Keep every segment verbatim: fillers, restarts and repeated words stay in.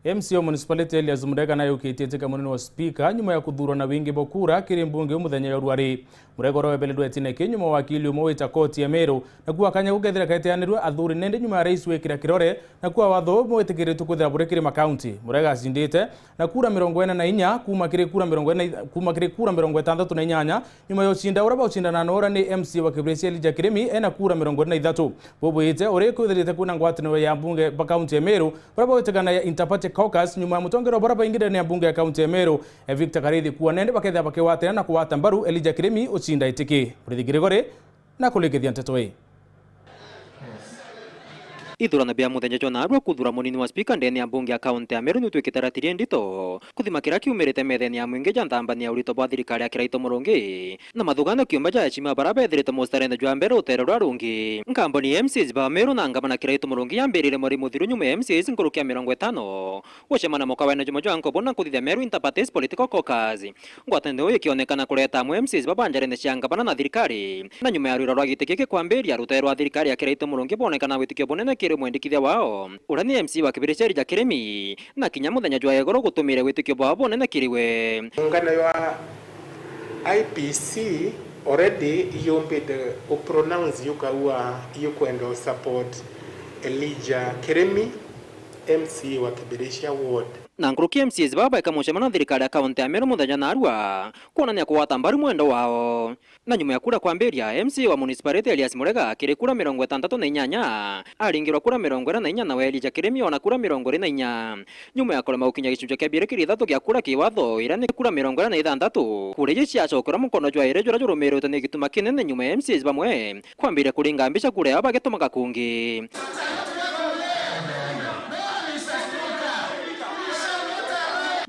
M C A wa municipality Elias Murega naye ukitie itike munene wa speaker nyuma ya kuthuurwa na wingi bwa kura kiri mbunge umuthenya ya ruari. Murega uria weberirwe etine ki nyuma wa wakili umwe wita koti ya Meru, nakuo akanya gukethira kaiteanirwe athuri nende nyuma ya rais wikira kirore, nakuo watho umwe witikiritwe kwithira buri kiri makaunti. Murega acindite na kura mirongo ina na inya kuuma kiri kura mirongo ina, kuuma kiri kura mirongo itantatu na inyanya, nyuma ya ucinda uria baucindana na uria ni M C A wa Kibirichia Elijah Kirimi ena kura mirongo ina na ithatu. Bubwite uria kwithirite kwina ngwataniro ya mbunge ba kaunti ya Meru, baria bagwitikana ya Interparty Caucus nyuma ya mutongeria wa baria baingi ndene ya mbunge ya kaunti ya Meru, eh, Victor Karithi kuua nende bakethira bakigwatira na kugwata mbaru Elijah Kirimi ucinda itiki. Murithi Gregory na kurikithia nteto ii. Ithurano bia muthenya jwa naarua kuthura munini wa spika ndene ya mbunge ya kaunti ya Meru ni utwikite ratiri ndito kuthima kiria kiumirite methene ya mwingi ja nthambania ya urito bwa thirikari ya Kiraitu Murungi na mathugano kiumba ja eshima baria bethirite mustarene jwa mbere rutere ruria rungi. Nkambuni ya M C As ba Meru na ngavana Kiraitu Murungi yambirire mweri muthiru nyuma ya M C As nkuruki ya mirongo itano gucemania mukawene jumwe jwa nkobo na kuthithia Meru Interparties Political Caucus. Ngwataniro ikionekana kureta amwe M C As baba njarene cia ngavana na thirikari. Na nyuma ya rwira rwa giti giki kwambiria, rutere rwa thirikari ya Kiraitu Murungi bwonekana witikio bunene kiri mwendikithia wao, uria ni M C A wa Kibirichia Elijah Kirimi, na kinya muthenya jwa igoro gutumire witikio bwao bunene kiri we. Muungano ya I E B C already yumbite u pronounce yukauga yukwenda u support Elijah Kirimi, M C A wa Kibirichia Ward. Na nkuruki M C As baba baeka mucemano na thirikari ya kaunti ya Meru muthenya naarua, kwonania kugwata mbaru mwendo wao. Na nyuma ya kura kwambiria, M C A wa municipality Elias Murega kiri kura mirongo itantatu na inyanya, aringirwa kura mirongo ina na inya, nawe Elijah Kirimi ona kura mirongo iri na inya. Nyuma ya kurema gukinya gicunji kia biiri kiri ithatu gia kura kiwatho, iria ni kura mirongo ina na ithanthatu, kura iji ciacokerwa mukono jwa iri juria jurumirite ni gituma kinene nyuma ya M C As bamwe kwambiria kuringa mbica kura yao bagitumaga kungi.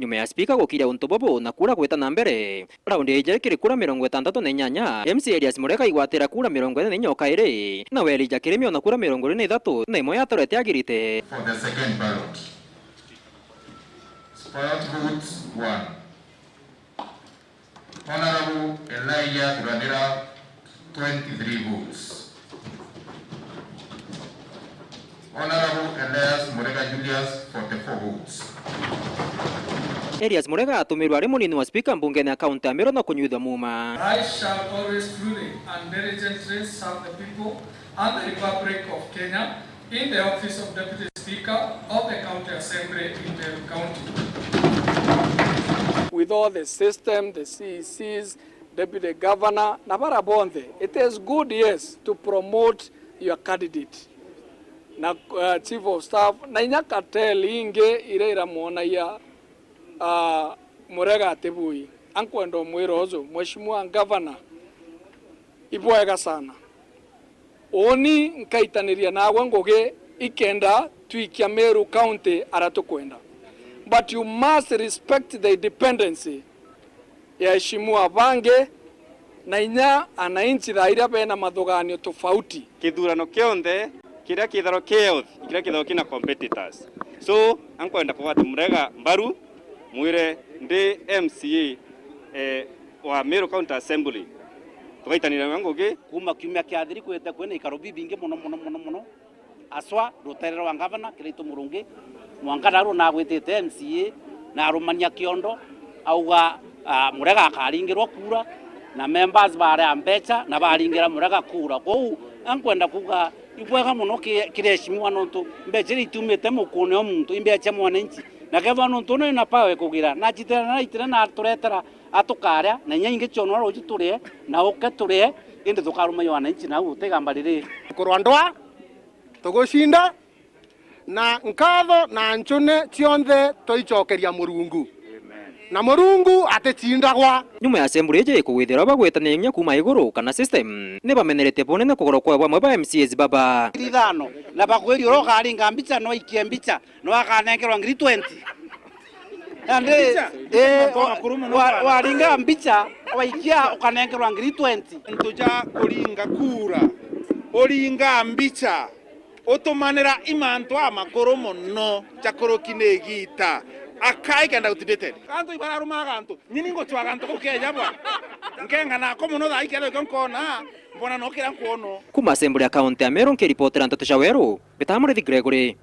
Nyuma ya spika gukiria untu bubu na kura gwita na mbere, raundi ya ijiri kiri kura mirongo itantatu na inyanya, M C A Elias Murega aigwatira kura mirongo ina na inya o kairi, nawe Elijah Kirimi ona kura mirongo iri na ithatu, na imwe yatorete agirite. For the second ballot. Spoiled votes, one. Honorable Elijah Thuranira, twenty-three votes. Honorable Elias Murega Julius, forty-four votes. Elias Murega atumirwe ari munini wa spika mbungene ya kaunti ya Meru na kunyuithwa muuma. I shall always truly and diligently serve the people and the Republic of Kenya in the office of Deputy Speaker of the County Assembly in Meru County. With all the system, the C E Cs, Deputy Governor, na bara bonthe, it is good, yes, to promote your candidate. Na, uh, Chief of Staff, na inya cartel ingi iria iramwonagia, uh, Murega ati bui. Ankwenda umwira uju, Mheshimiwa Governor, ibwega sana. Uuni nkaitaniria naagwe ngugi ikenda twikia Meru County aria tukwenda. But you must respect the independency ya eshimiwa bangi na inya ananchi thaa iria bena mathuganio tofauti. Kithurano kionthe kiria kithagirwa ki health, kiria kithagirwa kina competitors. So, ankwenda kugwata Murega mbaru, mwire ndi M C A, eh, wa Meru County Assembly. Tugaitaniria nawe ngugi. Kuuma kiumia kia thiri kwite kwina ikaro bibingi mono, mono, mono, mono. Aswa rutere rwa ngavana Kiraitu Murungi, mwanka naru nagwitite M C A, narumania kiondo, auga, ah, Murega akaringirwa kura, na members barea mbecha, na baringira Murega kura. Kwou, ankwenda kuuga, ibwega mono ki-, kiri eshimiwa nontu mbecha iria itiumite mukuune o muntu, imbecha mwananchi. Na kethirwa nontu uno ina power ikugira, nachitire na naitire na aturetera, atukaria, na inya ingi cionwa ruuju turie, na uke turie, indi tukarumaiwa wananchi nau utigamba riri. Kurwa ndwa, tugucinda, na nkatho na nchune cionthe twaicokeria Murungu. Na Murungu aticindagwa. Nyuma ya assembly iji kugwithirwa bagwitania inya kuuma iguru kana system, ni bamenerete bunene kugorwa kwa bamwe ba M C As baba. Ngiri ithano, na bakwiria uria ukaringa mbicha no aikie mbicha, no akanengerwa ngiri twenty. Nandi, mbicha? Eh, mbicha wa-, wa-, waringa mbicha, waikia ukanengerwa ngiri twenty. Antu ja kuringa kura, uringa mbicha, utumanira imantu amakuru mono, ja kuruki ni igita. Akai kenda gutindite. Antu ibararumaga antu, nyini ngucwaga antu gukeja bwa. Nkenga nako mono thaa ikethirwa ikio nkona, mbona no kira nkuono. Kuma Assembly ya County ya Meru nkiripotera nteto cia Weru, Bitamurithi Gregory.